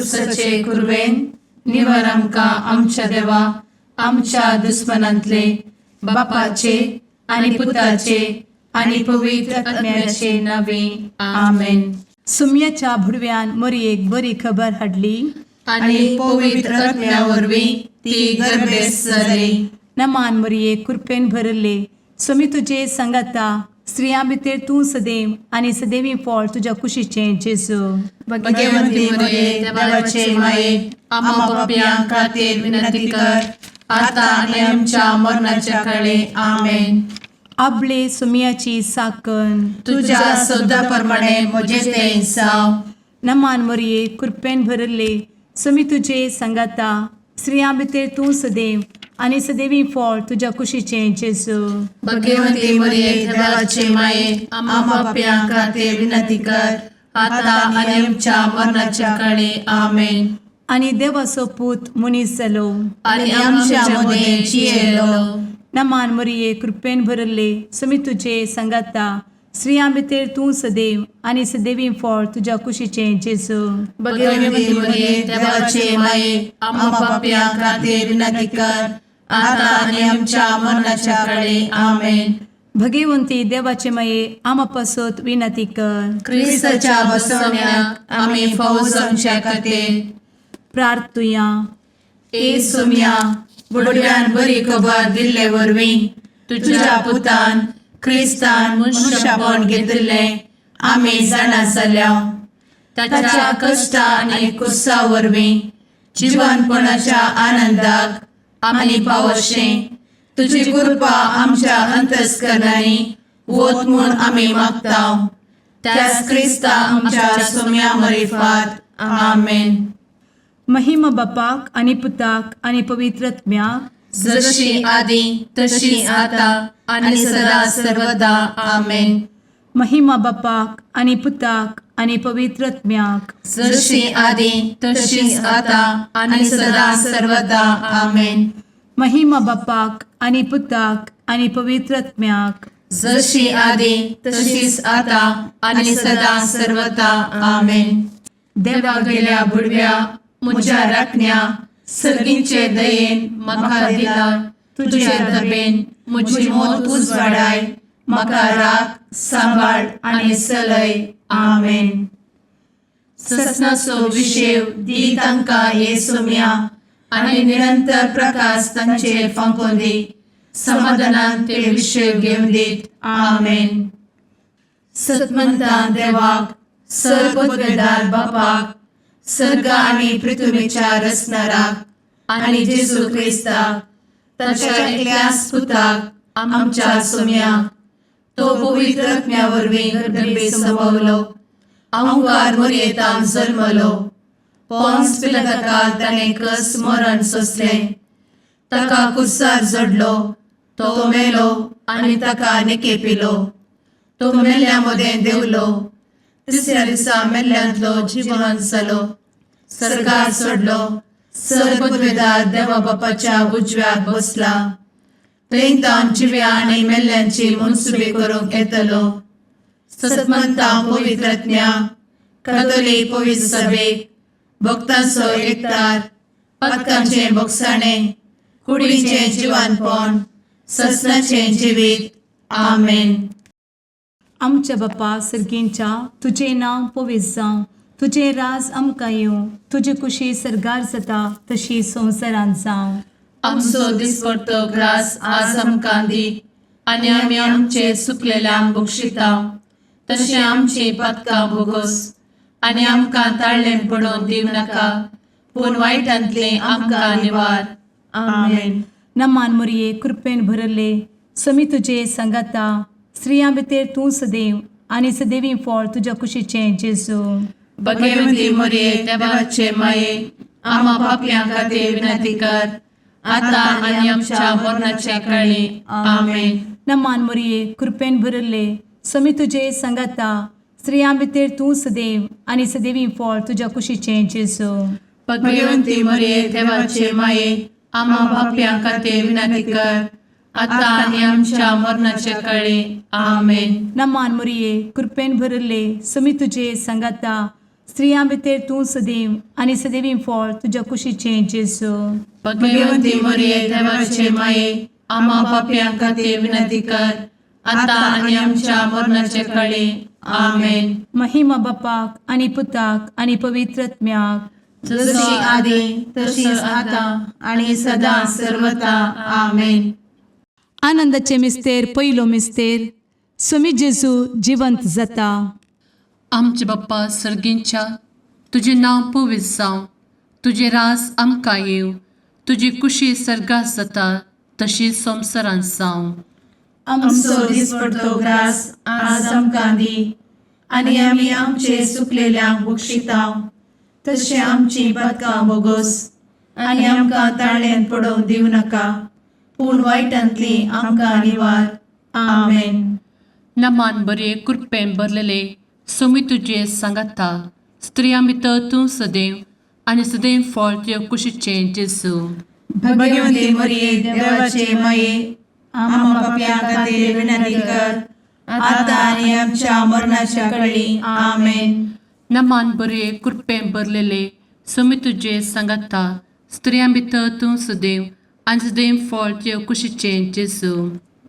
कुर्साचे कुरवेन निवर आमकां आमच्या देवा आमच्या दुस्मनांतले बापाचे आनी पुताचे आनी पवित्र आत्म्याचे नावे. आमेन. सुम्याच्या भुडव्यान मोरयेक बरी खबर हाडली. आनी पवित्र आत्म्या वरवीं ती गर्भेस्त जाली. नमान मोरये, कृपेन भरले, सुमी तुजे संगाता, स्त्रियां भितर तूं सदैव आनी सदैवी फळ तुज्या कुशीचें जेजू. भगवंती मरिये, देवाचे माये, आम्हा पापयां खातीर विनंती कर, आता आनी आमच्या मरणाच्या काळे. आमेन. आबले सुमियाची साकन. तुझ्या शब्दा प्रमाणे म्हजे ते जावं. नमान मोरये, कृपेन भरले, सुमी तुजे संगाता, स्त्रियां भितर तूं सदैव आनी सदैवी फळ तुज्या कुशीचें जेजू. भगवंती मरिये, देवाचे माये, आम्हा पापयां खातीर विनंती कर, आता आनी आमच्या मरणाच्या काळे. आमेन. आनी देवाचो पूत मनीस जालो आनी आमच्या मदें जियेलो. नमान मोरये, कृपेन भरले, सुमी तुजे संगाता, स्त्रियां भितर तूं सदैव आनी सदैवी फळ तुज्या कुशीचें जेजू. भगवंती मरिये, देवाचे माये, आम्हा पापयां खातीर विनंती कर, आता आनी आमच्या मरणाच्या काळे. आमेन. भगवंती देवाचे माये, आमा पासत विनंती कर. क्रिस्ताच्या बसवण्याक आमी फावो जावच्या खातीर प्रार्थुया. ए सोम्या, बुडव्यान बरी खबर दिल्ले वरवीं तुझ्या पुतान क्रिस्तान मनुष्यपण घेतिल्लें आमी जाणा जाल्या. ताच्या कश्टा आनी कुर्सा वरवीं जिवनपणाच्या आनंदाक आमी पावशें तुजी कृपा आमच्या अंतस्करणांनी वत म्हूण आमी मागता, त्याच क्रिस्ता आमच्या सोम्या मरिफात. आमेन. महिमा बापाक आनी पुताक आनी पवित्र आत्म्याक. जशी आदी तशी आता आणि सदा सर्वदा. आमेन. महिमा बापाक आनी पुताक आनी पवित्र आत्म्याक. जशी आदी तशीच आता आणि सदा सर्वदा. आमेन. महिमा बापाक आनी पुताक आनी पवित्र आत्म्याक. जशी आदी तशीच आता आणि सदा सर्वदा. आमेन. देवा गेल्या बुडव्या म्हज्या राखण्या, सर्गींचे दयेन म्हाका दिला तुझे दबेन म्हजी मोत उजवाडाय, म्हाका राख, सांबाळ आनी चलय. आमेन. ससनाचो विशेव दी तांकां हे सोम्या आनी निरंतर प्रकाश तांचेर फांकोवन दी, समाधानान ते विशेव घेवन दीत. आमेन. सतमंतान देवाक, सर्वपदवेदार बापाक, सर्ग आनी पृथ्वीच्या रचणाराक आनी जेजू क्रिस्ताक ताच्या एकल्याच पुताक आमच्या सोम्याक, तो पवित्र आत्म्या वरवीं गर्भे संभवलो, अंकार मोरयेतान जल्मलो, पोन्स पिलाताकाल ताणें कस मरण सोंसलें, ताका कुर्सार जडलो, तो मेलो आनी ताका निकेपिलो, तो मेल्ल्या मदें देंवलो, तिसऱ्या दिसा मेल्ल्यांतलो जिवन जालो, सर्गार चडलो, सर्वपदवेदार देवा बापाच्या उजव्याक बसला, थंय तावन जिव्या आनी मेल्ल्यांची मनसुबी करूंक येतलो. सतमंता पवित्र आत्म्या, कथोलीक पवित्र सभेक, भक्तांचो एकतार, पातकांचें भोगसाणें, कुडीचें जिवानपण, ससनाचें जिवीत. आमेन. आमच्या बापा सर्गींच्या, तुजें नांव पवित्र जावं, तुजें राज आमकां येवं, तुजी कुशी सर्गार जाता तशी संवसारांत जावं. आमचो दिसपडतो ग्रास आज आमकां दी आनी आमी आमचे चुकलेल्यांक बक्षिता तशें आमची पातकां भोगोस आनी आमकां ताळ्ळें पडोवन दिवं नाका, पूण वायटांतलें आमकां निवार. आमेन. नमान मोरये, कृपेन भरले, समी तुजे संगाता, स्त्रियां भितर तूं सदैव आनी सदैवी फळ तुज्या कुशीचें जेजू. भगवती मोरये, देवाचे माये, आम्हा पापयां खातीर विनंती कर, आता आनी आमच्या मरणाच्या काळी. आमेन. नमान मोरये, कृपेन भरले, समी तुजे संगाता, स्त्रियां भितर तूं सदैव आनी सदैवी फळ तुज्या कुशीचें जेजू. भगवती मोरये, देवाचे माये, आम्हा पापयां खातीर विनंती कर, आता आनी आमच्या मरणाच्या काळी. आमेन. नमान मोरये, कृपेन भरले, समी तुजे संगाता, स्त्रियां भितर तूं सदैव आनी सदैवी फळ तुज्या कुशीचें जेजू. भगवंती मरिये, देवाचे माये, आम्हा पापयां खातीर विनंती कर, आता आनी आमच्या मरणाचे कळी. आमेन. महिमा बापाक आनी पुताक आनी पवित्र आत्म्याक. जशी आदी तशीच आता आणि सदा सर्वता. आमेन. आनंदाचे मिस्तेर, पयलो मिस्तेर, सुमी जेजू जिवंत जाता. आमचे बाप्पा सर्गींच्या, तुजें नांव पवित्र जावं, तुजें रास आमकां येवं, तुजी कुशी सर्गात जाता तशी संवसारांत जावं. आमचो दिसपडतो ग्रास आज आमकां दी आनी आमी आमचे सुकलेल्यांक बक्षितांव तशें आमची पदकां बोगोस आनी आमकां ताळ्यान पडोवंक दिवं नाका, पूण वायटांतली आमकां निवार. आमेन. नमान बरे, कृपेन भरलेले, सोमी तुजे सांगाता, स्त्रियां भितर तूं सदैव आनी सदैव फळ तुजे कुशीचें जेजू. भगवंती मरिये, देवाचे माये, आम्हा पापयां खातीर विनंती कर, आता आनी आमच्या मरणाच्या कळी. आमेन. नमान बरे, कृपेन भरलेले, सोमी तुजे सांगाता, स्त्रियां भितर तूं सदैव आनी सदैव फळ तुजे कुशीचें जेजू.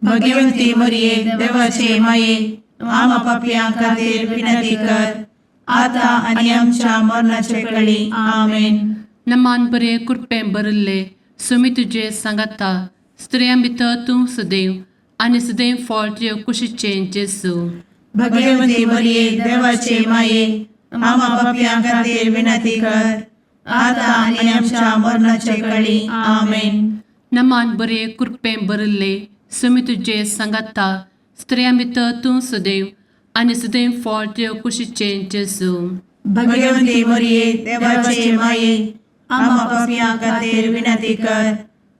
भगवंती मरिये, देवाचे माये, आम्हा पापयां खातीर विनंती कर, आता आनी आमच्या मरणाचे कळी. आमेन. नमान बरे, कृपेन भरिल्ले, सुमी तुजे सांगाता, स्त्रियां भितर तूं सदैव आनी सदैव फळ तुजे कुशीचें जेजू. भगवंती मरिये, देवाचे माये, आम्हा पापयां खातीर विनंती कर, आता आनी आमच्या मरणाचे कळी. आमेन. नमान बरे, कृपेन भरिल्ले, सुमी तुजे सांगाता, स्त्रियां भितर तूं सदैव आनी सदैव फळ तुजे कुशीचें जेजू. भगवंती मरिये, देवाचे माये, आम्हा पापयां खातीर विनंती कर,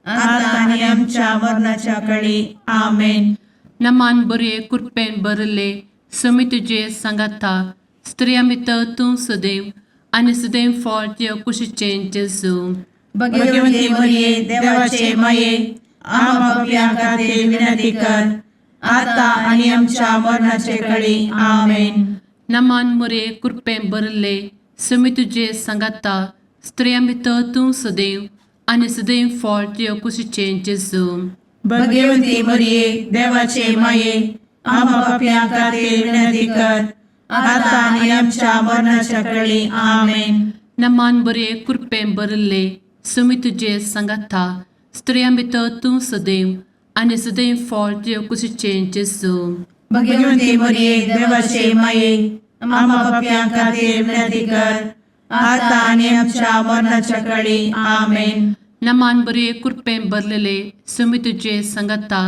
आता आनी आमच्या मरणाच्या कळी. आमेन. नमान बरे, कृपेन भरिल्ले, सुमी तुजे सांगाता, स्त्रियां भितर तूं सदैव आनी सदैव फळ तुजे कुशीचें जेजू. भगवंती मरिये, देवाचे माये, आम्हा पापयां खातीर विनंती कर, आता आनी आमच्या मरणाचे कळी. आमेन. नमान मुरे, कृपेन भरिल्ले, सुमी तुजे सांगाता, स्त्रियां भितर तूं सदैव आनी सदैव फळ तुजे कुशीचें जेजू. भगवंती मरिये, देवाचे माये, आम्हा पापयां खातीर विनंती कर, आता आनी आमच्या मरणाच्या कळी. आमेन. नमान बरे, कृपेन भरिल्ले, सुमी तुजे सांगाता, स्त्रियां भितर तूं सदैव आनी सदैव फळ तुजे कुशीचें जेजू. भगवंती मरिये, देवाचे माये, आम्हा पापयां खातीर विनंती कर, आता आनी आमच्या मरणाच्या कळी. आमेन. नमान बरे, कृपेन भरलेले, सुमी तुजे सांगाता,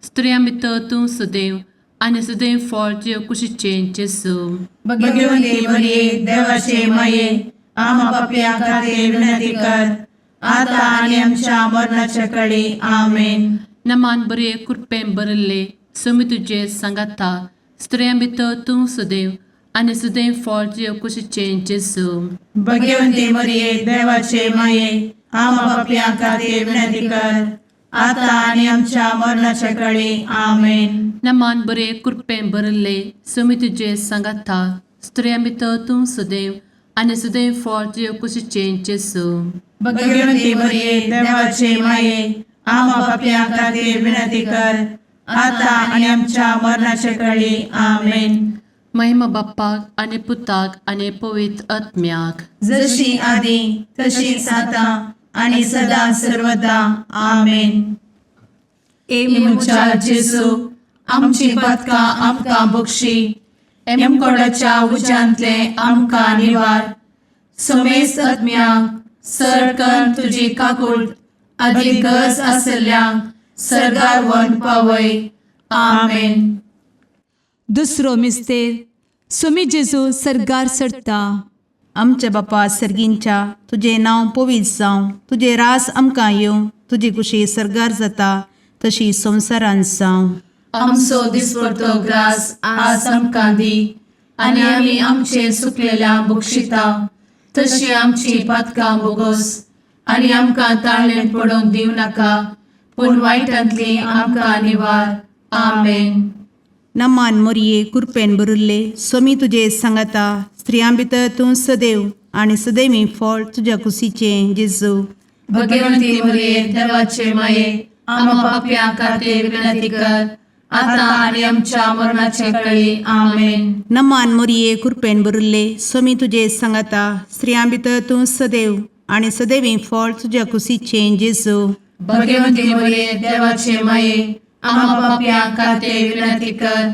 स्त्रियां भितर तूं सदैव आनी सदैव फळ तुजे कुशीचें जेजू. भगवंती मरिये, देवाचे माये, आम्हा पापयां खातीर विनंती कर, आता आनी आमच्या मरणाच्या कळी. आमेन. नमान बरे, कृपेन भरिल्ले, सुमी तुजे सांगाता, स्त्रियां भितर तूं सदैव आनी सदैव फळ तुजे कुशीचें जेजू. भगवंती मरिये, देवाचे माये, आम्हा पापयां खातीर विनंती कर, आता आनी आमच्या मरणाच्या कळी. आमेन. नमान बरे, कृपेन भरिल्ले, सुमी तुजे सांगाता, स्त्रियां भितर तूं सदैव आनी सदैव फळ तुजे कुशीचें जेजू. भगवंती मरिये, देवाचे माये, आम्हा पापयां खातीर विनंती कर, आता आनी आमच्या मरणाच्या कळी. आमेन. महिमा बाप्पाक आनी पुताक आनी पवित्र आत्म्याक. जशी आदी तशीच आता आणि सदा सर्वदा. आमेन. ए म्हज्या जेजू, आमची पदकां आमकां बक्षी, एमकोडाच्या उज्यांतले आमकां निवार, समेस्त आत्म्यांक सरकन तुजी काकूळ आदी गरज आसल्ल्यांक सर्गार वन पावय. आमेन. दुसरो मिस्तेर, सुमी जेजू सर्गार चडता. आमच्या बापा सर्गींच्या, तुजें नांव पवित्र जावं, तुजें रास आमकां येवं, तुजी कुशी सर्गार जाता तशी संवसारांत जावं. आमचो दिसपडतो ग्रास आज आमकां दी आनी आमी आमचे सुकलेल्या बक्षिता तशी आमची पातकां बोगोस आनी आमकां ताळ्ळें पडोवंक दिवं नाका, पूण वायटांतली आमकां निवार. आमेन. नमान मोरये, कुरपेन भरिल्ले, स्वामी तुजे सांगाता, स्त्रियां भितर तूं सदैव आनी सदैवी फळ तुज्या कुशीचें जेजू. भगवंती मरिये देवाचे माये, आम्हा पापयां खातीर विनंती कर, आता आनी आमच्या मरणाचे कळी. आमेन. नमान मोरये, कृपेन भरिल्ले, स्वामी तुजे सांगाता. स्त्रियां भितर तूं सदैव आनी सदैवी फळ तुज्या कुशीचें जेजू. भगवंती मरिये देवाचे माये, आम्हा पापयां खातीर विनंती कर,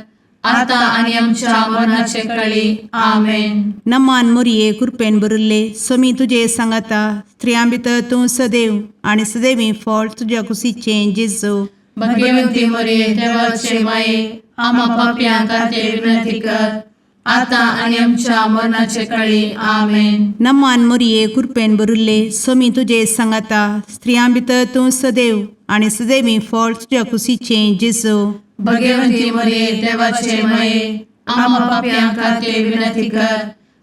आता आनी आमच्या मरणाचे कळी. आमेन. नमान मोरये, कृपेन भरिल्ले, स्वामी तुजे सांगाता. स्त्रियां भितर तूं सदैव आनी सदैवी फळ तुज्या कुशीचें जेजू. भगवंती मरिये देवाचे माये, आम्हा पापयां खातीर विनंती कर, आता आनी आमच्या मरणाचे कळी. आमेन. नमान मोरये, कृपेन भरिल्ले, स्वामी तुजे सांगाता. स्त्रियां भितर तूं सदैव आनी सदैवी फळ तुज्या कुशीचें जेजू. भगवंती मरिये देवाचे माये, आम्हा पापयां खातीर विनंती कर,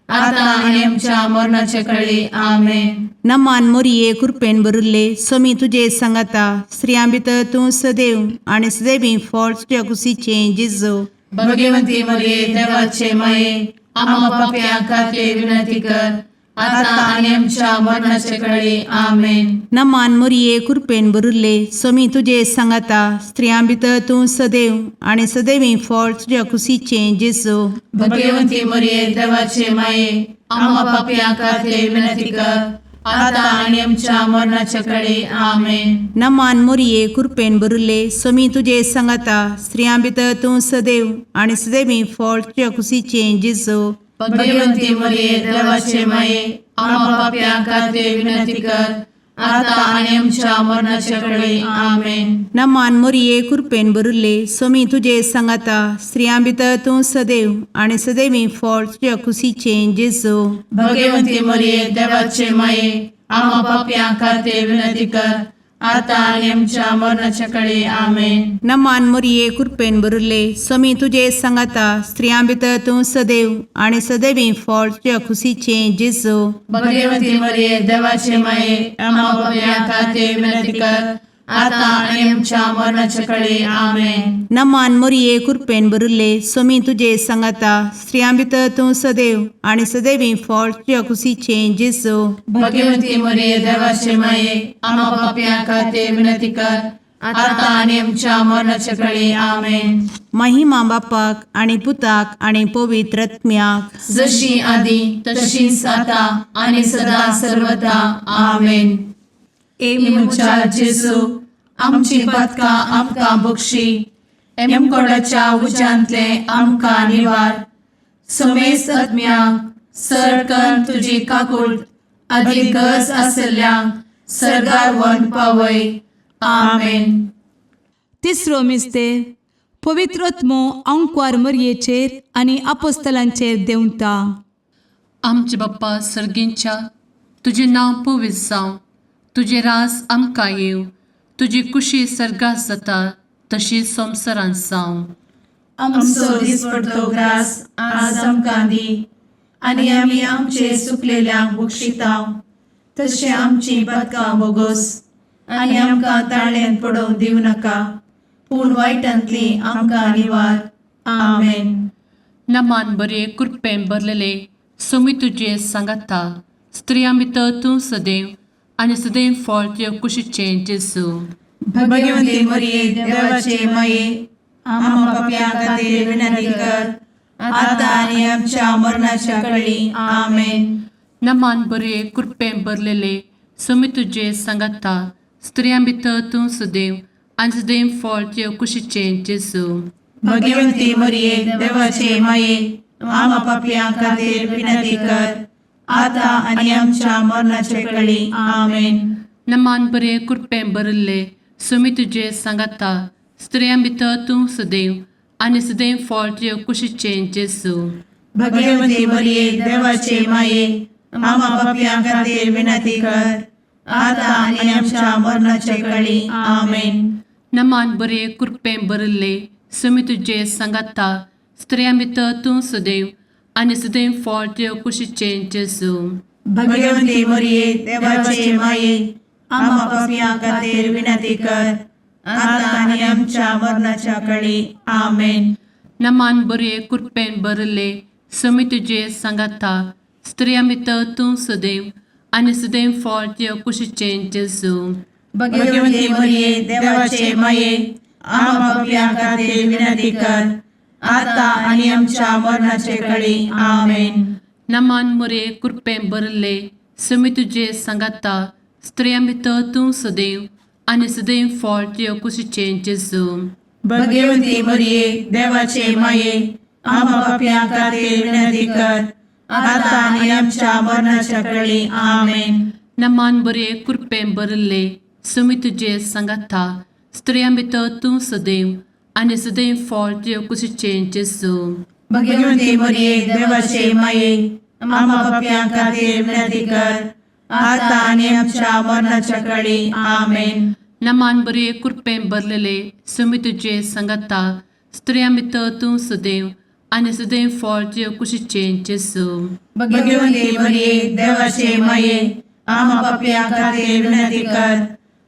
आता आनी आमच्या मरणाचे कळी. आमेन. नमान मोरये, कृपेन भरिल्ले, स्वामी तुजे सांगाता. स्त्रियां भितर तूं सदैव आनी सदैवी फळ तुज्या कुशीचें जेजू. भगवंती मरिये देवाचे माये, आम्हा पापयां खातीर विनंती कर, आता आनी आमच्या मरणाचे कळी. आमेन. नमान मोरये, कृपेन भरिल्ले, स्वामी तुजे सांगाता. स्त्रियां भितर तूं सदैव आनी सदैवी फळ तुज्या कुशीचें जेजू. भगवंती मरिये देवाचे माये, आम्हा पापयां खातीर विनंती कर, आता आनी आमच्या मरणाचे कळी. आमेन. नमान मोरये, कृपेन भरिल्ले, स्वामी तुजे सांगाता. स्त्रियां भितर तूं सदैव आनी सदैवी फळ तुज्या कुशीचें जेजू. भगवंती मरिये देवाचे माये, आम्हा पापयां खातीर विनंती कर, आता आनी आमच्या मरणाचे कळी. आमेन. नमान मोरये, कृपेन भरिल्ले, स्वामी तुजे सांगाता. स्त्रियां भितर तूं सदैव आनी सदैवी फळ तुज्या कुशीचें जेजू. भगवंती मरिये देवाचे माये, आम्हा पापयां खातीर विनंती कर, आता आनी आमच्या मरणाच्या कळी. आमेन. नमान मोरये, कृपेन भरिल्ले, स्वामी तुजे सांगाता. स्त्रियां भितर तूं सदैव आनी सदैवी फळ तुज्या कुशीचें जेजू. भगवंती मरिये देवाचे माये, आम्हा पापयां खातीर विनंती कर, आता आनी आमच्या मरणाच्या कळी. आमेन. नमान मोरये, कृपेन भरिल्ले, स्वामी तुजे सांगाता. स्त्रियां भितर तूं सदैव आनी सदैवी फळ तुज्या कुशीचें जेजू. भगवंती मरिये देवाचे माये, आम्हा पापयां खातीर विनंती कर, आता आनी आमच्या मरणाच्या कळी. आमेन. महिमा बापाक आनी पुताक आनी पवित्र आत्म्याक, जशी आदी तशीच आता आनी सदा सर्वदा. आमेन. ए म्हज्या जेजू, आमची पातकां आमकां बक्षी, एमकोडाच्या उज्यांतले आमकां निवार, समेस्त आत्म्यांक सरकन तुजी काकूट आदी गरज आसल्ल्यांक सर्गार व्हरून पावय. आमेन. तिसरो मिस्तेर, पवित्र आत्मो आंकवार मरयेचेर आनी आपोस्तलांचेर देंवता. आमचे बाप्पा सर्गींच्या, तुजें नांव पवित्र जावं, तुजें राज आमकां येवं, तुजी कुशी सर्गात जाता तशी संवसारांत जावं. आमचो दिसपडतो ग्रास आज आमकां दी, आनी आमी आमचे सुकलेल्यांक बक्षितांव, तशें आमची पातकां बोगोस, आनी आमकां ताळ्यांत पडोवंक दिवं नाका, पूण वायटांतली आमकां निवार. आमेन. नमान बरे, कृपेन भरलेले, स्वामी तुजे सांगाता. स्त्रियां भितर तूं सदैव आनी सदैव फळ तुज्या कुशीचें जेजू. भगवंती मरिये देवाचे माये, आम्हा पापयां खातीर विनंती कर, आता आनी आमच्या मरणाच्या कळी. आमेन. नमान बरे, कृपेन भरलेले, स्वामी तुजे सांगाता. स्त्रियां भितर तूं सदैव आनी सदैव फळ तुज्या कुशीचें जेजू. भगवंती मरिये देवाचे माये, आम्हा पापयां खातीर विनंती कर, आता आनी आमच्या मरणाच्या कळी. आमेन. नमान बरे, कृपेन भरिल्ले, स्वामी तुजे सांगाता. स्त्रियां भितर तूं सदैव आनी सदैव फळ तुज्या कुशीचें जेजू. भगवंती मरिये देवाचे माये, आम्हा पापयां खातीर विनंती कर, आता आनी आमच्या मरणाच्या कळी. आमेन. नमान बरे, कृपेन भरिल्ले, स्वामी तुजे सांगाता. स्त्रियां भितर तूं सदैव आनी सदैव फळ तुज्या कुशीचें जेजू. भगवंती मरिये देवाचे माये, आम्हा पापयां खातीर विनंती कर, आता आनी आमच्या मरणाच्या कळी. आमेन. नमान बरे, कृपेन भरिल्ले, समी तुजे सांगाता स्त्रियां भितर तूं सदैव आनी सदैव फळ तुज्या कुशीचें जेजू. भगवती मरिये, देवाचे माये, आम्हा पापयां खातीर विनंती कर, आता आनी आमच्या मरणाचे कळी. आमेन. नमान मुरे कृपें भरले समी तुजे सांगाता स्त्रियां भितर तूं सदैव आनी सदैव फळ तुज्या कुशीचें जेजू. भगवती मरिये, देवाचे माये, आम्हा पापयां खातीर विनंती कर, आता आनी आमच्या मरणाच्या कळी. आमेन. नमान बरे कृपें भरले समी तुजे सांगाता स्त्रियां भितर तूं सदैव आनी सदैव फळ तुज्या कुशीचें जेजू. भगवती मरिये, देवाचे माये, आम्हा पापयां खातीर विनंती कर, आता आनी आमच्या मरणाच्या कळी. आमेन. नमान बरे कृपें भरलेले समी तुजे सांगाता स्त्रियां भितर तूं सदैव आनी सदैव फळ तुज्या कुशीचें जेजू. भगवती मरिये, देवाचे माये, आम्हा पापयां खातीर विनंती कर,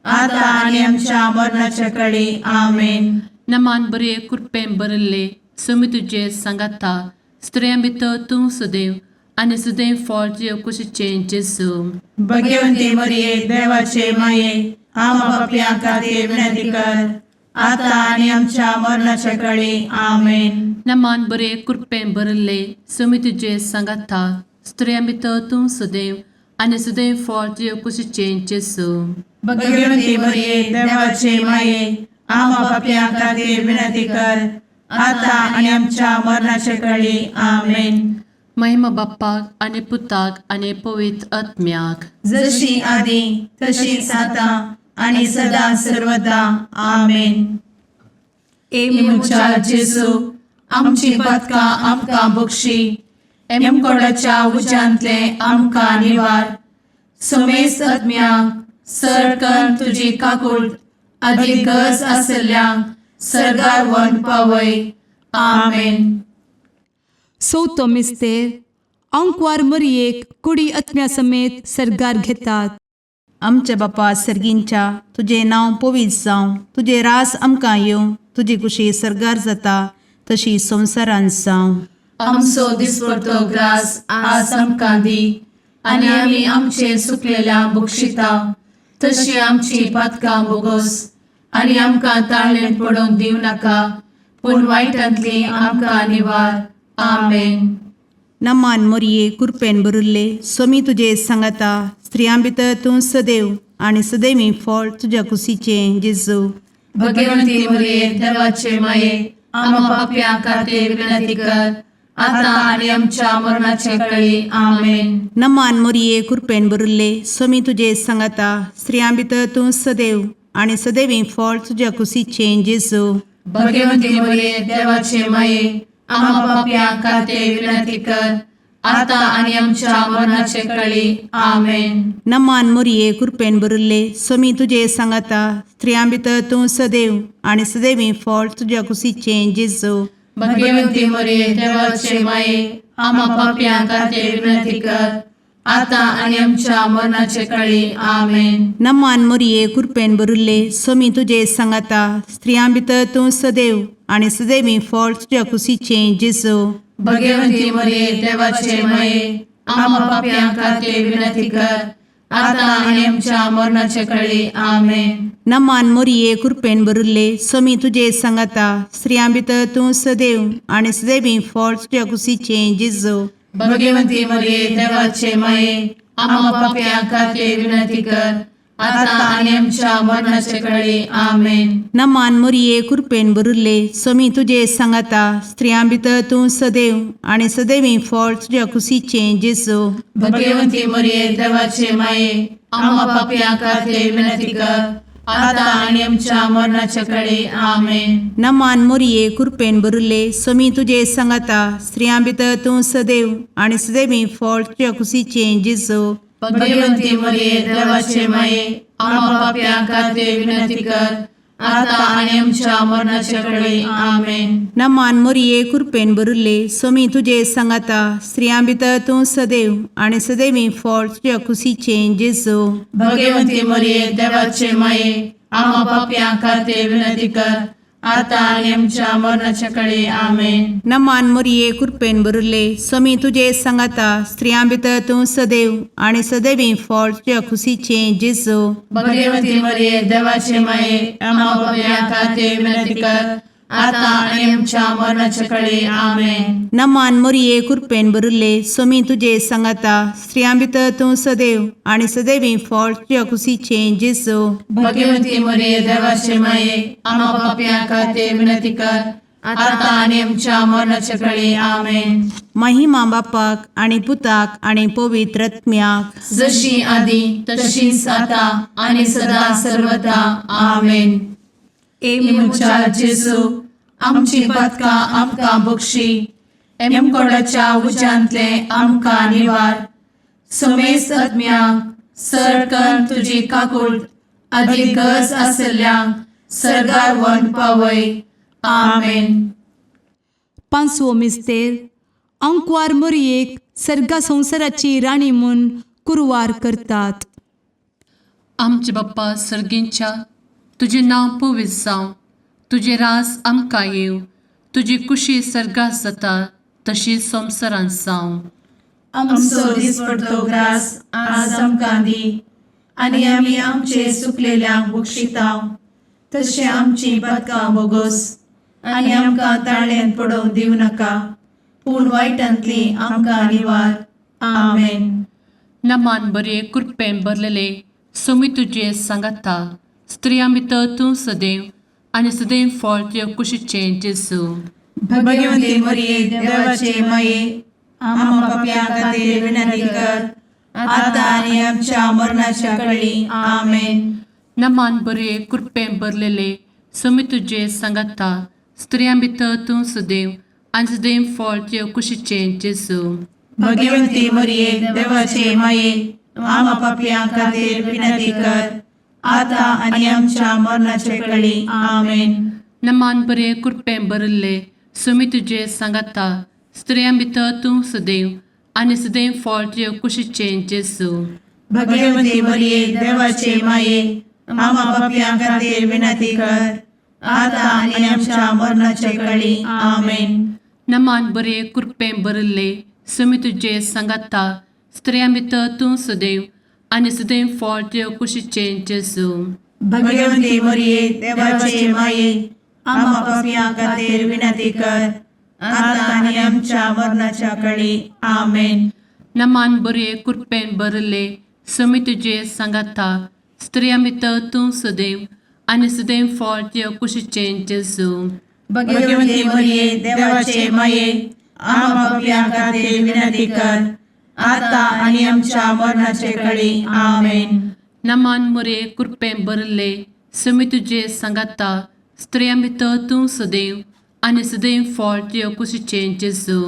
आता आनी आमच्या मरणाच्या कळी. आमेन. नमान बरे कृपें भरले समी तुजे सांगाता स्त्रियां भितर तूं सदैव आनी सदैव फळ तुज्या कुशीचें जेजू. भगवती मरिये, देवाचे माये, आम्हा पापयां खातीर विनंती कर, आता आनी आमच्या मरणाच्या कळी. आमेन. नमान बरे कृपें भरले समी तुजे सांगाता स्त्रियां भितर तूं सदैव आनी सदैव फळ तुज्या कुशीचें जेजू. भगवती मरिये, देवाचे माये, आम्हा पापयां खातीर विनंती कर, आता आनी आमच्या मरणाच्या कळी. आमेन. महिमा बाप्पाक आनी पुताक आनी पवित्र आत्म्याक. जशी आदी तशीच आता आणि सदा सर्वदा. आमेन. ए म्हज्या जेजू, आमची पातकां आमकां बक्षी, एमकोडाच्या उज्यांतले आमकां निवार, समेस्त आत्म्यांक सरकन तुजी काकूळ आदी गरज आसल्ल्यांक सर्गार व्हरून पावय. आमेन. चवथो मिस्तेर आंकवार मरियेक कुडी आत्म्या समेत सर्गार घेतात. आमच्या बापा सर्गींच्या, तुजें नांव पवित्र जावं, तुजें रास आमकां येवं, तुजी कुशी सर्गार जाता तशी संवसारांत जावं. आमचो दिसपडतो ग्रास आज आमकां दी आनी आमी आमचे सुकलेल्या बक्षिता तशी आमची पातकां बोगोस आनी आमकां ताळणेंत पडोवंक दिवं नाका, पूण वायटांतली आमकां निवार. आमेन. नमान मोरये, कुरपेन भरिल्ले, सोमी तुजे सांगाता, स्त्रियां भितर तूं सदैव आनी सदैवी फळ तुज्या कुशीचें जेजू. भगवंती मरिये, देवाचे माये, आम्हा पापयां खातीर विनंती कर, आता आनी आमच्या मरणाचे कळी. आमेन. नमान मोरये, कुरपेन भरिल्ले, सोमी तुजे सांगाता, स्त्रियां भितर तूं सदैव आनी सदैवी फळ तुज्या कुशीचें जेजू. भगवंती मरिये, देवाचे माये, आम्हा पापयां खातीर विनंती कर, आता आनी आमच्या मरणाचे कळी. आमेन. नमान मोरये, कुरपेन भरिल्ले, सोमी तुजे सांगाता, स्त्रियां भितर तूं सदैव आनी सदैवी फळ तुज्या कुशीचें जेजू. भगवंती मरिये, देवाचे माये, आम्हा पापयां खातीर विनंती कर, आता आनी आमच्या मरणाचे कळी. आमेन. नमान मोरये, कुरपेन भरिल्ले, सोमी तुजे सांगाता, स्त्रियां भितर तूं सदैव आनी सदैवी फळ तुज्या कुशीचें जेजू. भगवंती मरिये, देवाचे माये, आम्हा पापयां खातीर विनंती कर, आता आनी आमच्या मरणाचे कळी. आमेन. नमान मोरये, कुरपेन भरिल्ले, सोमी तुजे सांगाता, स्त्रियां भितर तूं सदैव आनी सदैवी फळ तुज्या कुशीचें जेजू. भगवंती मरिये, देवाचे माये, आम्हा पापयां खातीर विनंती कर, आता आनी आमच्या मरणाचे कळी. आमेन. नमान मोरये, कुरपेन भरिल्ले, सोमी तुजे सांगाता, स्त्रियां भितर तूं सदैव आनी सदैवी फळ तुज्या कुशीचें जेजू. भगवंती मरिये, देवाचे माये, आम्हा पापयां खातीर विनंती कर, आता आनी आमच्या मरणाचे कळी. आमेन. नमान मोरये, कुरपेन भरिल्ले, सोमी तुजे सांगाता, स्त्रियां भितर तूं सदैव आनी सदैवी फळ तुज्या कुशीचें जेजू. भगवंती मरिये, देवाचे माये, आम्हा पापयां खातीर विनंती कर, आता आनी आमच्या मरणाचे कळी. आमेन. नमान मोरये, कुरपेन भरिल्ले, सोमी तुजे सांगाता, स्त्रियां भितर तूं सदैव आनी सदैवी फळ तुज्या कुशीचें जेजू. भगवंती मरिये, देवाचे माये, आम्हा पापयां खातीर विनंती कर, आतां आनी आमच्या मरणाच्या कडे आमेन. नमान मोरये कृपेन भरिल्ले, स्वामी तुजे सांगाता, स्त्रियां भितर तूं सदैव आनी सदैवी फळ तुज्या खुशीचें जेजू. भगवती मरिये, देवाचे माये, आम्हा पापयां खातीर विनंती कर, आतां आनी आमच्या मरणाच्या कडे आमेन. नमान मोरये कृपेन भरिल्ले, स्वामी तुजे सांगाता, स्त्रियां भितर तूं सदैव आनी सदैवी फळ तुज्या खुशीचें जेजू. भगवती मरिये, देवाचे माये, आम्हा पापयां खातीर विनंती कर, आतां आनी आमच्या मरणाच्या कडे आमेन. महिमा बापाक आनी पुताक आनी पवित्र आत्म्याक. जशी आदी तशीच आता आणि सदा सर्वदा आमेन. ए म्हज्या जेजू, आमची पदकां आमकां बक्षी, एमकोडाच्या उज्यांतले आमकां निवार, समेस्त आत्म्यांक सरकन तुजी काकूळ आदी गरज आसल्ल्यांक सरगार वन पावय. आमेन. पांचवो मिस्तेर, आंकवार मोरयेक सर्गा संवसाराची राणी म्हूण कुरवार करतात. आमचे बाप्पा सर्गींच्या, तुजें नांव पवित्र जावं, तुजें रास आमकां येवं, तुजी कुशी सर्गात जाता तशी संवसारांत जावं. आमचो दिसपडतो ग्रास आज आमकां दी, आनी आमी आमचे सुकलेल्यांक बक्षितांव, तशें आमची पदकां बोगोस, आनी आमकां ताळ्यान पडोवंक दिवं नाका, पूण वायटांतली आमकां निवार. आमेन. नमान बरे कृपेन भरलेले, सोमी तुजे सांगाता, स्त्रियां भितर तूं सदैव आनी सदैव फळ तुज्या कुशीचें जेजू. भगवती मरिये, देवाचे माये, आम्हा पापयां खातीर विनंती कर, आतां आनी आमच्या मरणाच्या कळी. आमेन. नमान बरे कृपेन भरलेले, सोमी तुजे सांगाता, स्त्रियां भितर तूं सदैव आनी सदैव फळ तुज्या कुशीचें जेजू. भगवती मरिये, देवाचे माये, आम्हा पापयां खातीर विनंती कर, आतां आनी आमच्या मरणाचे कळी. आमेन. नमान बरे कृपेन भरिल्ले, सुमी तुजे सांगाता, स्त्रियां भितर तूं सदैव आनी सदैव फळ तुज्या कुशीचें जेजू. भगवती मरिये, देवाचे माये, आम्हा पापयां खातीर विनंती कर, आतां आनी आमच्या मरणाचे कळी. आमेन. नमान बरे कृपेन भरिल्ले, सुमी तुजे सांगाता, स्त्रियां भितर तूं सदैव आनी सदैव फळ तुज्या कुशीचें जेजू. भगवती मरिये, देवाचे माये, आम्हा पापयां खातीर विनंती कर, आतां आनी आमच्या मरणाच्या कळी. आमेन. नमान बरे कृपेन भरिल्ले, सुमी तुजे सांगाता, स्त्रियां भितर तूं सदैव आनी सदैव फळ तुज्या कुशीचें जेजू. भगवती मरिये, देवाचे माये, आम्हा पापयां खातीर विनंती कर, आतां आनी आमच्या मरणाचे कळी. आमेन. नमान मोरे कृपेन भरिल्ले, सुमी तुजे सांगाता, स्त्रियां भितर तूं सदैव आनी सदैव फळ तुज्या कुशीचें जेजू.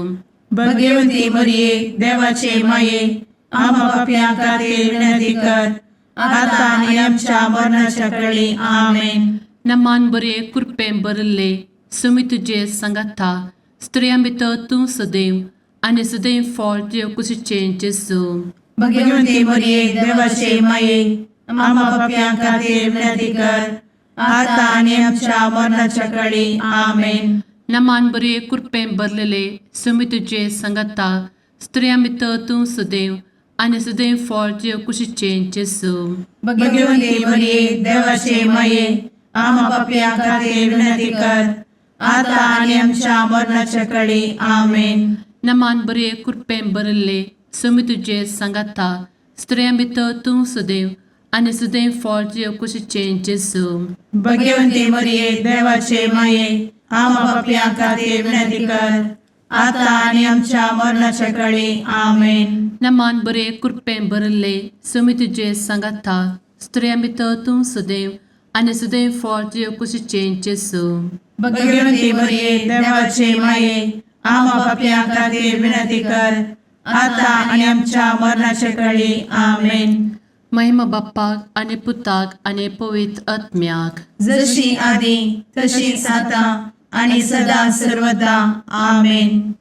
भगवती मरिये, देवाचे माये, आम्हा पापयां खातीर विनंती कर, आतां आनी आमच्या मरणाच्या कळी. आमेन. नमान बरे कृपेन भरिल्ले, सुमी तुजे सांगाता, स्त्रियां भितर तूं सदैव आनी सदैव फळ तुज्या कुशीचें जेजू. भगवती मरिये, देवाचे माये, आम्हा पापयां खातीर विनंती कर, आतां आनी आमच्या मरणाच्या कळी. आमेन. नमान बरे कृपेन भरलेले, सुमी तुजे सांगाता, स्त्रियां भितर तूं सदैव आनी सदैव फळ तुज्या कुशीचें जेजू. भगवती मरिये, देवाचे माये, आम्हा पापयां खातीर विनंती कर, आतां आनी आमच्या मरणाच्या कळी. आमेन. नमान बरे कृपेन भरिल्ले, सुमी तुजे सांगाता, स्त्रियां भितर तूं सदैव आनी सदैव फळ तुज्या कुशीचें जेजू. भगवती मरिये, देवाचे माये, आम्हा पापयां खातीर विनंती कर, आतां आनी आमच्या मरणाच्या कळी. आमेन. नमान बरे कृपेन भरिल्ले, सुमी तुजे सांगाता, स्त्रियां भितर तूं सदैव आनी सदैव फळ तुज्या कुशीचें जेजू. भगवती मरिये, देवाचे माये, आम्हा पापयां खातीर विनंती कर, आतां आनी आमच्या मरणाच्या कळी. आमेन. महिमा बाप्पाक आनी पुताक आनी पवित्र आत्म्याक. जशी आदी तशीच आतां आणि सदा सर्वदा. आमेन.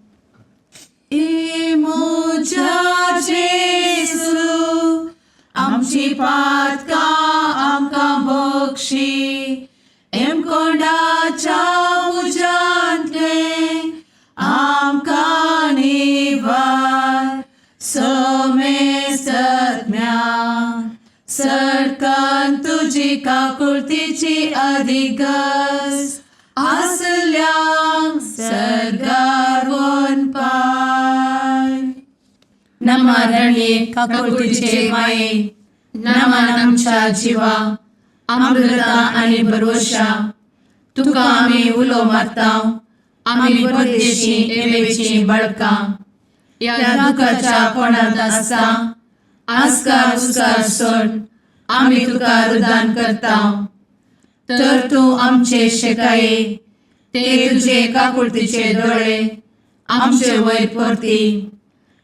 ए म्हज्या जेजू, आमची पातकां आमकां बक्षी, एमकोंडाच्या तुजी काकुळतीची अधिगस आसल्यांक सर्गार पाय. नमा रणये काकुळतीचे माये, नमन आमच्या जिवा, अमृता आनी भरवशा, तुका आमी उलो मारता, आमी परदेशी एवेची बळकां ह्या दुखाच्या कोणांत आसता आस्कार उस्कार सोड आमी तुका रुदान करता, तर तूं आमचे शेकाये ते तुजे काकुळतीचे दोळे आमचे वयर परती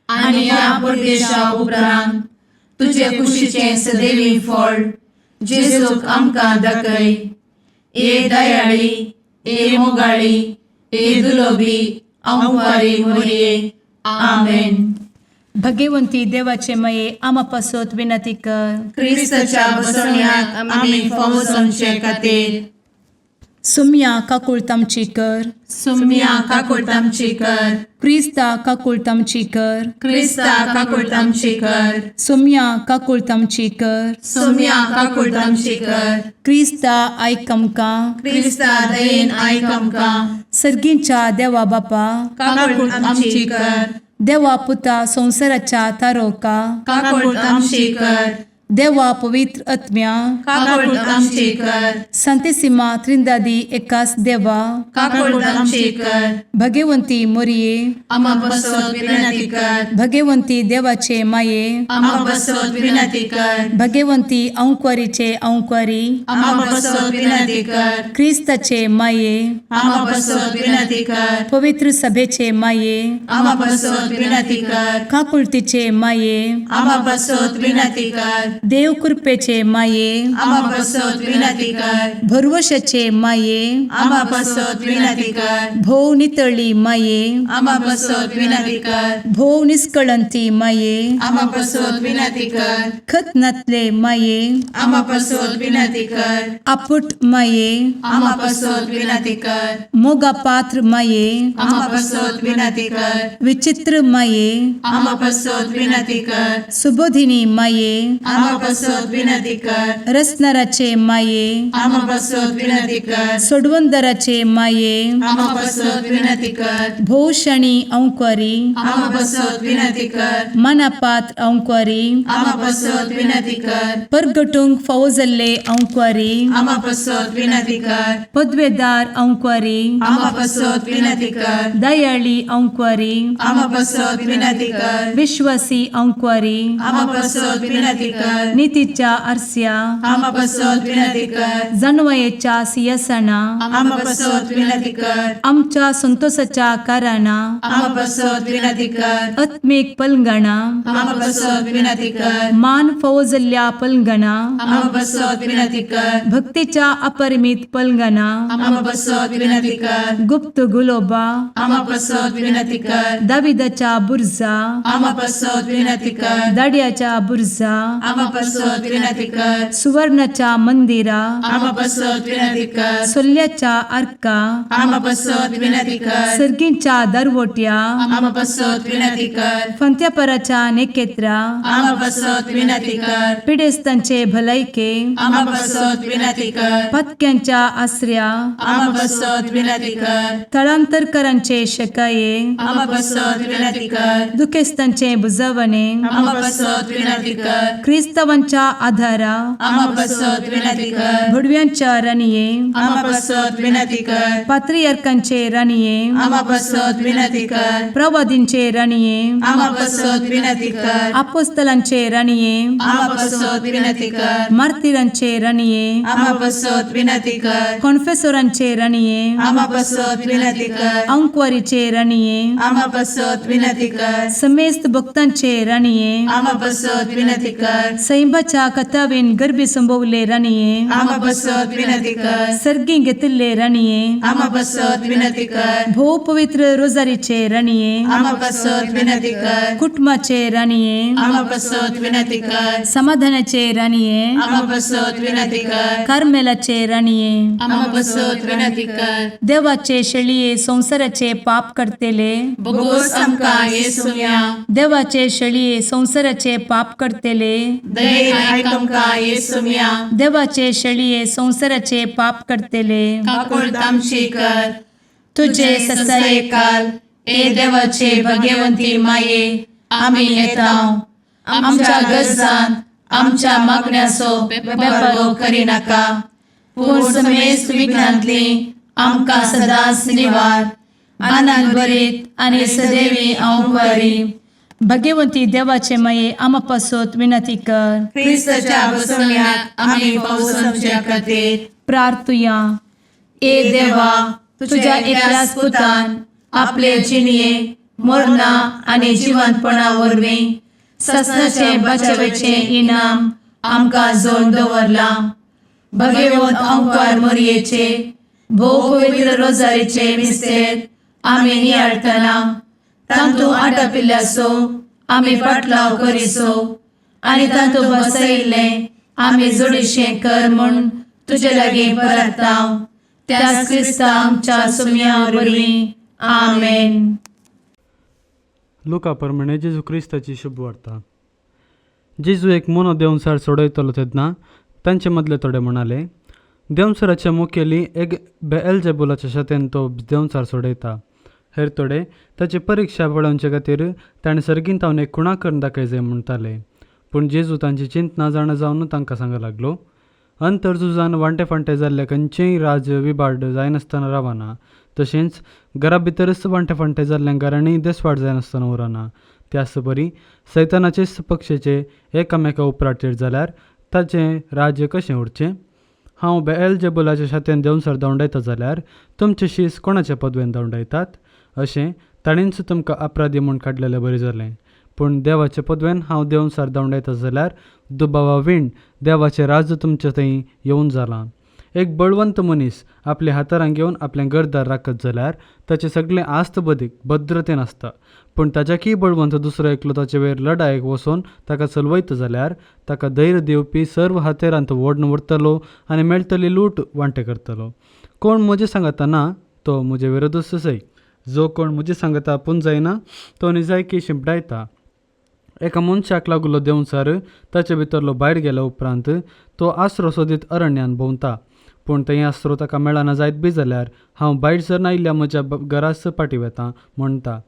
आनी ह्या परदेशा उपरांत तुजे कुशीचें सदैवी फळ जेजूक आमकां दाखय. ए दयाळी, ए मोगाळी, ए दुलोबी अंवारी मोरये, आमेन. भगवंती देवाचे मये आमा पासत विनंती कर. क्रिस्ताच्या बसवण्याक आमी फावो जावचे खातीर. सुम्या काकुळत आमची कर. सुम्या काकुळट आमची कर. क्रिस्ता काकुळत आमची कर. क्रिस्ता काकुळट आमची कर. सुम्या काकुळत आमची कर. सुम्या काकुळट आमची कर. क्रिस्ता आयक आमकां. क्रिस्ता दयेन आयक आमकां. सर्गींच्या देवा बापा, काकुळट आमची कर. देवा पुता संवसाराच्या तारोका, काकुळट आमची कर. देवा पवित्र आत्म्या, काकुळट आमची कर. संतेसिमा त्रिंदादी एकास देवा, काकुळट आमची कर. भगवंती मोरये, आमा बसत विनंती कर. भगवंती देवाचे माये, आमा बसत विनंती कर. भगवंती अंक्वारीचे अंक्वारी, आमा बसत विनंती कर. क्रिस्ताचे माये, आमा बसत विनंती कर. पवित्र सभेचे माये, आमा बसत विनंती कर. काकुळतीचे माये, आमा बसत विनंती कर. देव कृपेचे माये, आमा बसत विनंती कर. भरवशाचे माये, आमा बसत विनंती कर. भोव नितळी माये, आमा बसत विनंती कर. भोव निस्कळंती माये, आमा बसत विनंती कर. खत नातले माये, आमा बसत विनंती कर. आपुट माये, आमा बसत विनंती कर. मोगा पात्र माये, आमा बसत विनंती कर. विचित्र माये, आमा बसत विनंती कर. सुबोधिनी माये, आमा बसत विनंती कर. रसनाराचे माये, आमा बसत विनंती कर. सोडवंदराचे माये, आमा बसत विनंती कर. भोवशणी अंक्वारी, आमा बसत विनंती कर. मनापात्र अंक्वारी, आमा बसत विनंती कर. परगटूंक फावो जाल्ले अंक्वारी, आमा बसत विनंती कर. पदवेदार अंक्वारी, आमा बसत विनंती कर. दयाळी अंक्वारी, आमा बसत विनंती कर. विश्वासी अंक्वारी, आमा बसत विनंती कर. नितीच्या आरस्या, आमा बसत विनंती कर. जानवयेच्या सियासना, आमा बसत विनंती कर. आमच्या संतोषाच्या कारणा, आमा बसत विनंती कर. आत्मीक पलंगणा, आमा बसत विनंती कर. मान फावो जाल्ल्या पलंगणा, आमा बसत विनंती कर. भक्तीच्या अपरिमित पलंगणा, आमा बसत विनंती कर. गुप्त गुलोबा, आमा बसत विनंती कर. दाविदाच्या बुर्जा, आमा बसत विनंती कर. दाड्याच्या बुर्जा, आमा बसत विनंती कर. सुवर्णाच्या मंदिरा, आमा बसत विनंती कर. सोल्ल्याच्या आर्का, आमा बसत विनंती कर. सर्गींच्या दरवट्या, आमा बसत विनंती कर. फंत्यापराच्या नेकेत्रा, आमा बसत विनंती कर. पिडेस्तांचे भलायके, आमा बसत विनंती कर. पत्क्यांच्या आसऱ्या, आमा बसत विनंती कर. थळांतरकरांचे शकाये, आमा बसत विनंती कर. दुखेस्तांचे बुजवणे, आमा बसत विनंती कर. क्रिस्तावांच्या आधारा, आमा बसत विनंती कर. भुडव्यांच्या राणये, आमा बसत विनंती कर. पात्रियार्कांचे राणये, आमा बसत विनंती कर. प्रवादींचे राणये, आमा बसत विनंती कर. आपोस्तलांचे राणये, आमा बसत विनंती कर. मार्तिरांचे राणये, आमा बसत विनंती कर. कॉन्फेसोरांचे राणये, आमा बसत विनंती कर. अंक्वारीचे राणये, आमा बसत विनंती कर. समेस्त भक्तांचे राणये, आमा बसत विनंती कर. सैंबाच्या कथावेन गर्भी संभवले राणये, आमा बसत विनंती कर. सर्गी घेतिल्ले राणये, आमा बसत विनंती कर. भोव पवित्र रोजारीचे राणये, आमा बसत विनंती कर. कुटुंबाचे राणये, आमा बसत विनंती कर. समाधानाचे राणये, आमा बसत विनंती कर. कार्मेलाचे राणये, आमा बसत विनंती कर. देवाचे शेळये संवसाराचे पाप करतेले, बोगोस आमकां येसुया. देवाचे शेळये संवसाराचे पाप करतेले, दयेन आयक आमकां येसुम्या. देवाचे शेळये संवसाराचे पाप करतले, काकुळट आमची कर. तुझे तुझे ससायेकाल ए देवाचे भगवंती माये, आमी येता. आमच्या गरजान आमच्या मागण्याचो बेपर्वो करिनाका, पूण समेस्त विघ्नांतली आमकां सदांच निवार. आनंद भरीत आनी सदैवी हांव बरी. भगवंती देवाचे माये, आमा पासत विनंती कर. क्रिस्ताच्या बसवण्याक आमी पावसाच्या खातीर. प्रार्थुया. ए देवा, तुझ्या एकल्याच पुतान आपले जिणये मरणा आनी जिवंतपणा वरवीं ससनाचे बचावेचें इनाम आमकां जोड दवरलां. भगवंत अंकार मोरयेचे भोव पवित्र रोजारीचे मिस्तेर आमी नियाळटना तांतू आटापिल्ल्याचो आमी पाटलाव करिसो आनी तांतू बसयिल्लें आमी जोडीशें कर म्हूण तुजे लागीं परताव, त्याच क्रिस्ता आमच्या सुम्या वरवीं. आमेन. लुका प्रमाणे जेजू क्रिस्ताची शुभवार्ता. जेजू एक मोनो देंवचार सोडयतलो तेन्ना तांचे मदले थोडे म्हणाले, देंवचाराचे मुखेली एक बेएलजेबुलाच्या शतेन तो देंवचार सोडयता. हेर थोडे ताची परिक्षा पळोवचे खातीर ताणें सर्गीन तावन एक खुणा करून दाखय जाय म्हणटाले. पूण जेजू तांची चिंतना जाणा जावन तांकां सांगूंक लागलो, अंतरझुजान वांटे फांटे जाल्ले खंयचेय राज्य विबाड जायनासतना रावना. तशेंच घरा भितरच वांटे फांटे जाल्ल्या घरांनी देसवाड जायनासतना उरना. त्याच परी सैतानाचेच पक्षाचे एकामेका उपराटेर जाल्यार ताचें राज्य कशें उरचें? हांव बेएलजेबुलाच्या शातेन देंवचार धांवडायता जाल्यार तुमचे शीस कोणाचे पदवेन धांवडायतात? अशें ताणेंच तुमकां अपराधी म्हूण काडलेलें बरें जालें. पूण देवाचे पदवेन हांव देंवचार धांवडायता जाल्यार दुबावा वीण देवाचें राज्य तुमचे थंय येवन जालां. एक बळवंत मनीस आपल्या हातारां घेवन आपलें घरदार राखत जाल्यार ताचें सगळें आस्त बदीक भद्रतेन आसता. पूण ताच्याकीय बळवंत दुसरो एकलो ताचे वयर लडायेक वचून ताका चलवयता जाल्यार ताका धैर्य दिवपी सर्व हातेरांत ओडून व्हरतलो आनी मेळटली लूट वांटे करतलो. कोण म्हजें सांगता ना तो म्हजे विरोधच सय. जो कोण म्हजें सांगता पुंजायना तो निजायकी शिंपडायता. एका मनशाक लागुल्लो देंवचार ताचे भितरलो भायर गेल्या उपरांत तो आसरो सोदीत अरण्यान भोंवता. पूण थंय आसरो ताका मेळना जायत बी जाल्यार हांव भायर सरन आयिल्ल्या म्हज्या घराच फाटीं वेता म्हणटा.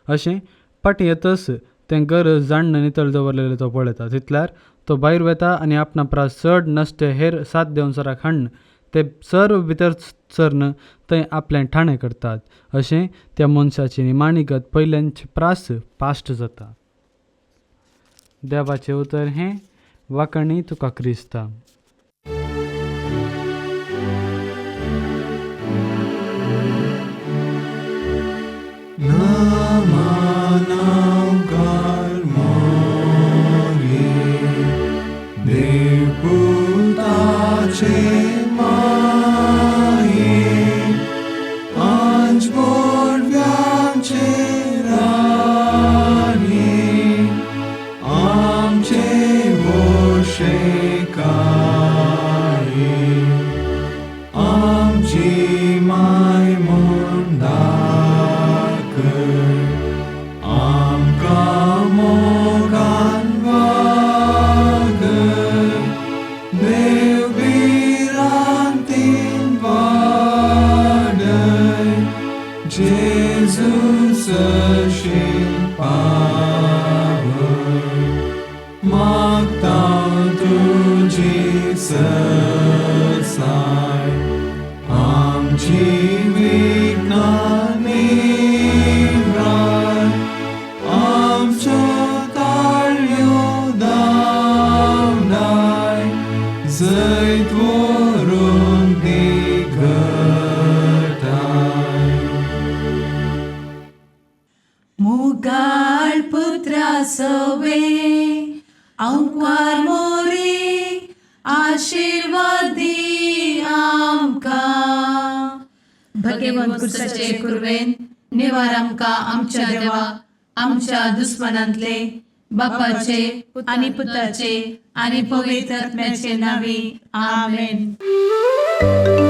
अशें फाटीं येतच तें घर जाण्ण नितळ दवरलेलें तो पळयता. तितल्यार तो भायर वेता आनी आपणा प्रास चड नश्टे हेर सात देंवचाराक हाडून ते सर्व भितर सरन थंय आपलें ठाणें करतात. अशें त्या मनशाची निमाणी गत पयल्यांचे प्रास पाश्ट जाता. देवाचें उतर हें. वाखाणी तुका क्रिस्ता. मुगाळ पुत्रा सवे अंकार मोरी, आशिर्वादी आमकां. भगवंत कुर्साचे कुर्वेन निवार आमकां आमच्या देवा, आमच्या दुस्मनांतले. बापाचे आनी पुताचे आनी पवित्र आत्म्याचे नांवी. आमेन.